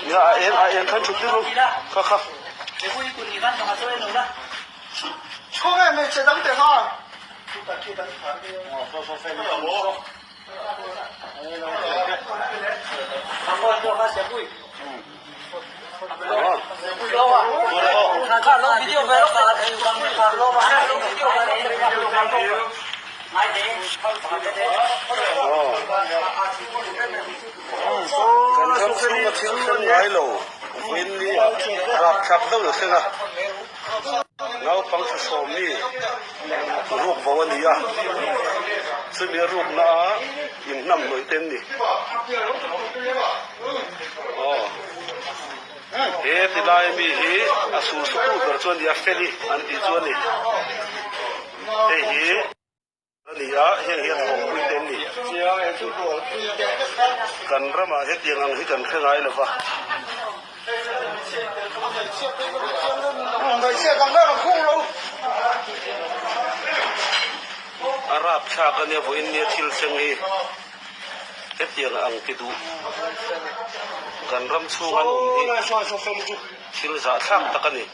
Nia a eng a eng khan thut tir ru kha kha. Kan ram chhunga thil thleng ngai lo vawiin ni ah rapthlak deuh a thleng a, naupang thlasawm mi ruk bo a ni a, chumi a rukna a inhnam hnawih te an ni. Aw he ti lai mi hi a sur sutu ber chu a ni a, Feli an tih chu a ni. Hei hi. A ni a, heng hi a thawhpui te an ni. Kan ramah hetiang ang hi kan hre ngai lo va. A rapthlak a nia vawiin nia thil thleng hi hetiang ang ti duh kan ram chhung an awm hi thil zahthlak tak a ni.